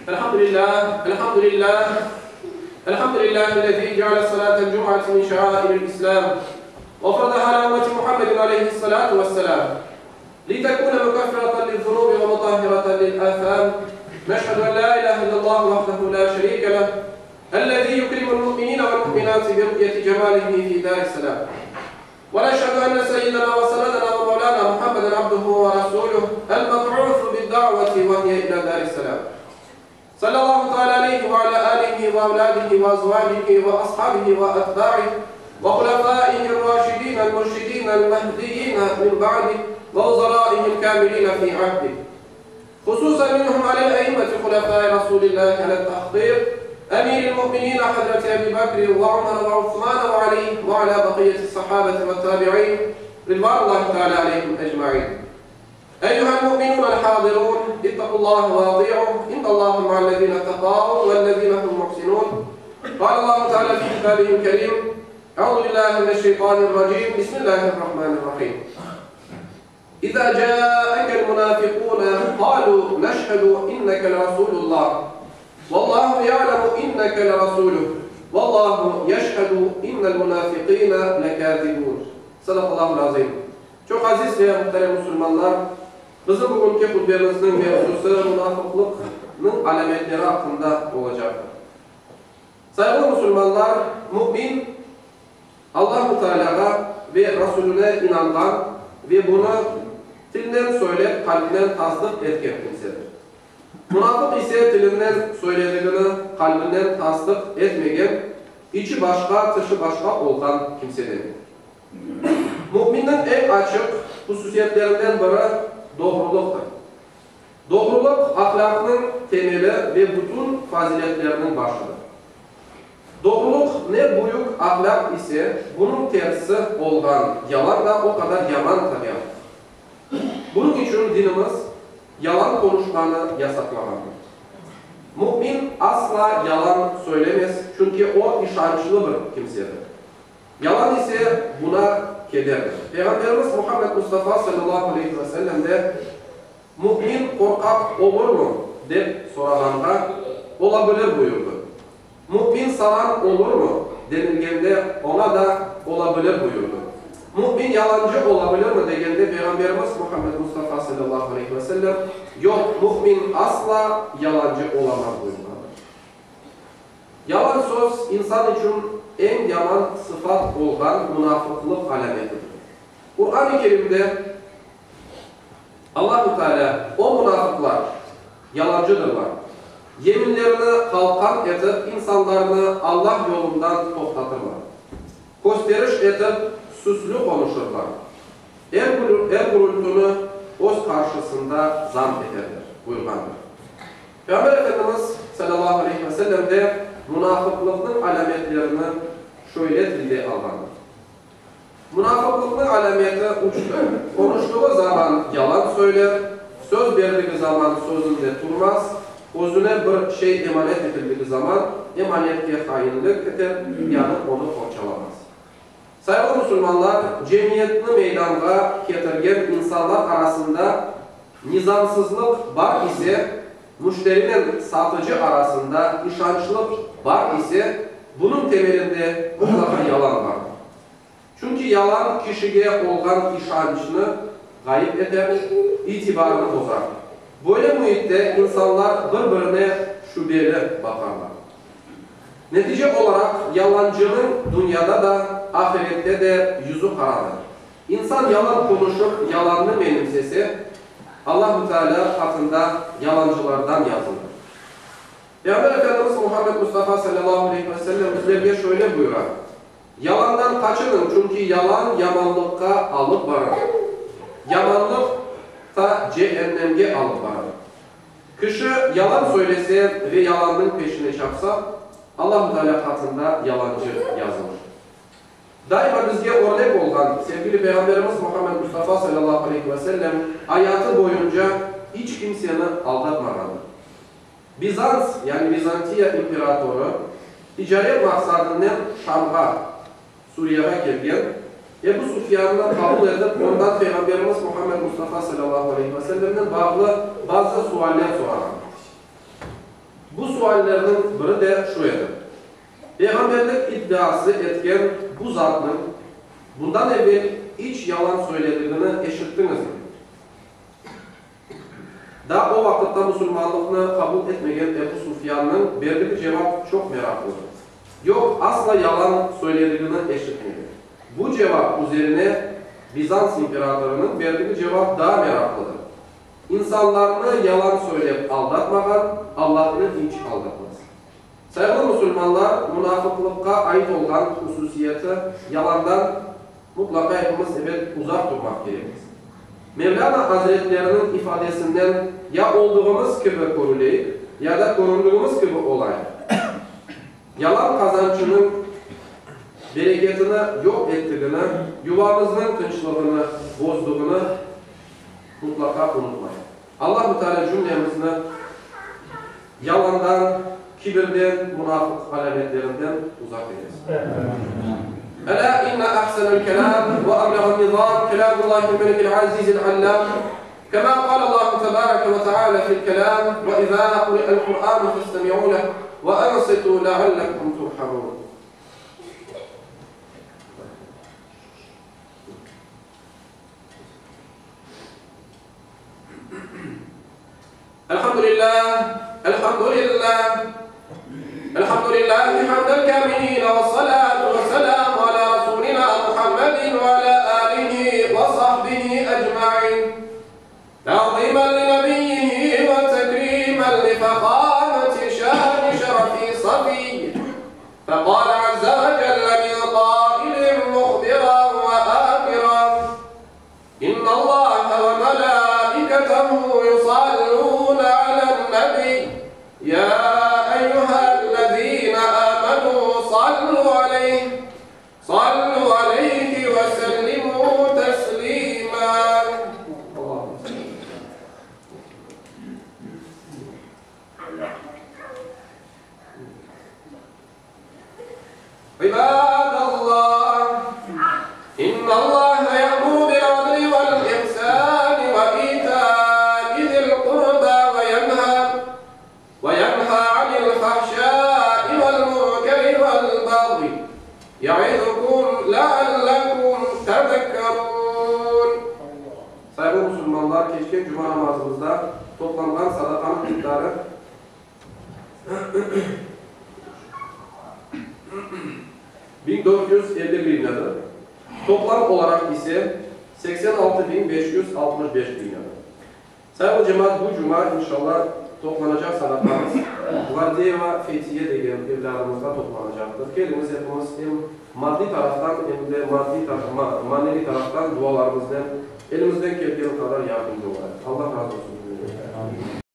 Elhamdülillah, elhamdülillah, elhamdülillahi'l-lezî ceale salâtel cum'ati min şeâiril İslâm ve faradaha alâ ümmeti Muhammedin aleyhissalâtu vesselâm litekûne mükeffireten liz-zunûbi ve mutahhireten lil-âthâm. Neşhedü en lâ ilâhe illallah vahdehu lâ şerîke leh, ellezî yukrimul mu'minîne vel-mu'minâti bi ru'yeti cemâlihi fî dâris-selâm. Ve neşhedü enne seyyidena ve senedena ve mevlâna Muhammeden abduhu ve rasûluh el-meb'ûsu bid-da'veti ve hiye ilâ dâris-selâm. Sallallahu teâlâ aleyhi ve alâ âlihi ve evlâdihi ve azvâcihi ve ashabihi ve etbâih ve hulefâihir-râşidîn el-mürşidîn el-mehdiyîn min ba'dih ve vuzarâihil kâmilîn fî ahdih. Hususen minhum alel-eimmeti hulefâi Rasûlillâhi alel-tahkîk, Emîril mu'minîn Hazreti Ebî Bekr ve Ömer ve Osman ve Alî ve alâ bakiyyetis-sahâbeti ve't-tâbi'în ridvânullâhi teâlâ aleyhim ecmaîn. Eyyuhel mu'minûnel hâzirûn, ittaqullâhe ve atî'uh, innallâhe ma'allezîne ittekav vellezîne hum muhsinûn. Kâlellâhu teâlâ fî kitâbihil kerîm, Eûzü billâhi mineşşeytânirracîm, Bismillâhirrahmânirrahîm. İzâ câekel munâfikûne kâlû neşhedû inneke lerasûlullâh, vallâhu ya'lemu inneke lerasûluh, vallâhu yeşhedû innel munâfikîne lekâzibûn. Sadakallâhul azîm. Çoq aziz ve muhterem musulmanlar, bizim bugünki hutbemizniñ mevzusı munafıqlıqnıñ alâmetleri aqqında olacaqtır. Sayğılı musulmanlar, mümin, Allahu Tealâğa ve Rasulüne inanğan ve bunı tilnen söylep, qalbinen tasdıq etken kimsedir. Munafıq ise tilinden söyledigini qalbinen tasdıq etmegen, içi başqa, tışı başqa olğan kimse demektir. Müminniñ eñ açıq hususiyetlerinden biri doğrulıqtır. Doğrulıq ahlâqnıñ temeli ve bütün faziletlerniñ başıdır. Doğrulıq ne büyük ahlâq ise, bunıñ tersi olğan yalan da o qadar yaman tabiattır. Bunıñ içün dinimiz yalan qonuşmanı yasaqlağandır. Mümin asla yalan söylemez, çünki o işançlı bir kimsedir. Yalan ise buna kederdir. Peyğamberimiz Muhammed Mustafa sallallahu aleyhi ve sellem de, Mümin qorqaq olurmı? dep sorağanğa, Ola bilir buyurdı. Mümin saran olurmı? denilgende, oña da, Ola bilir buyurdı. Mümin yalancı ola bilirmi? degende, Peyğamberimiz Muhammed Mustafa sallallahu aleyhi ve sellem, Yoq, mümin asla yalancı olamaz buyurğandır. Yalan söz, insan içün eñ yaman sıfat olğan munafıqlıq alâmetidir. Quran-ı Kerimde Allahu Teala, O munafıqlar, yalancıdırlar, yeminlerini qalqan etip, insanlarnı Allah yolundan toqtatırlar, kösteriş etip, süslü qonuşırlar, er er gürültüni öz qarşısında zan eterler, buyurğandır. Peyğamber Efendimiz, salâllahu aleyhi ve sellem, de munafıqlıqnıñ alâmetlerini şöyle tilde alğandır. Munafıqlıqnıñ alâmeti üçtür, qonuştığı zaman yalan söyler, söz berdigi zaman sözünde turmaz, özüne bir şey emanet etildigi zaman emanetke hainlik eter, yani onı qorçalamaz. Sayğılı musulmanlar, cemiyetni meydanğa ketirgen insanlar arasında nizamsızlıq bar ise, müşterinen satıcı arasında işançlıq bar ise, bunıñ temelinde mıtlaqa yalan bardır. Çünki yalan kişige olğan işançnı ğayıp eter, itibarını bozar. Böyle müitte insanlar bir-birine şübeli baqarlar. Netice olaraq, yalancınıñ dünyada da, ahirette de yüzü qaradır. İnsan yalan qonuşıp, yalannı menimsese, Allahu Teala qatında yalancılardan yazılır. Peyğamber Efendimiz Muhammed Mustafa salâllahu aleyhi ve sellem bizlerge şöyle buyura, Yalandan qaçınıñ, çünki yalan yamanlıqqa alıp barır. Yamanlıq ta ceennemge alıp barır. Kişi yalan söylese ve yalannıñ peşine çapsa, Allahu Teala qatında yalancı yazılır. Daima bizge örnek olğan sevgili Peyğamberimiz Muhammed Mustafa salâllahu aleyhi ve sellem ayatı boyunca iç kimseni aldatmağandır. Bizans, yani Vizantiya imperatorı ticaret maqsadınen Şamğa, Suriyağa kelgen, Ebu Sufyannı qabul etip, ondan Peyğamberimiz Muhammed Mustafa salâllahu aleyhi ve sellemnen bağlı bazı sualler sorağan. Bu suallerniñ biri de şu edi, Peyğamberlik iddiası etken bu zatnıñ bundan evel iç yalan söyledigini eşittiñizmi? Daa o vaqıtta musulmanlıqnı qabul etmegen Ebu Sufyannıñ berdigi cevap çoq meraqlıdır, Yoq, asla yalan söyledigini eşitmedim. Bu cevap üzerine Bizans imperatorınıñ berdigi cevap daa meraqlıdır, İnsanlarnı yalan söylep aldatmağan, Allahnı iç aldatmaz. Sayğılı musulmanlar, munafıqlıqqa ait olğan hususiyeti yalandan mutlaqa epimiz ebet uzaq turmaq kerekmiz. Mevlâna azretleriniñ ifadesinden ya olduğımız kibi körüleyik, ya da köründüğimiz kibi olayıq. Yalan qazançınıñ bereketini yoq ettigini, yuvamıznıñ tınçlığını bozduğını mutlaqa unutmayıq. Allahu Teala cümlemizni yalandan, kibirden, munafıq alâmetlerinden uzaq eylesin. Elâ inne ahsenel kelâm ve ebleğen nizâm kelâmullâhil melikil azîzil allâm, kemâ qâlellâhu tebâreke ve teâlâ fil kelâm, ve izâ quri'el Kur'ânu festemi'û leh ve ansitû leallekum turhamûn. Elhamdülillah, elhamdülillah, elhamdülillahi hamdel kâmilîn ve salâtu ve selâmu alâ rasûlinâ Muhammedin ve alâ âlihi ve sahbihi ecmaîn. Ta'zîmen li nebiyyihi ve tekrîmen li fehâmeti şâni şerefi safiyy. Feqâle azze ve celle min qâilin muhbiran ve âmiran. İnnallâhe ve melâiketehu yusallûne alen-nebiy, yâ eyyühellezîne âmenû sallû aleyh, sallû aleyhi ve sellimû teslîmâ. İbadallah, İnnallaha ya'muru bil-adli vel-ihsani ve ita'i zil-qurba ve yenha ve yenha anil-fahşai vel-munkeri vel-bagyi ya'izukum leallekum tezekkerun. Sayğılı musulmanlar, keçken cuma namazımızda toplanğan sadaqanıñ miqdarı 1450 grivnadır, toplam olaraq ise 86565 grivnadır. Sayğılı cemaat, bu cuma, inşallah, toplanacaq sadaqamız Gvardeyeva Fetiye degen evlâdımızğa toplanacaqtır. Keliñiz, epimiz em maddiy taraftan, em de maddiy maneviy taraftan dualarımıznen elimizden kelgeni qadar yardımcı olayıq. Allah razı olsun cümlemizden.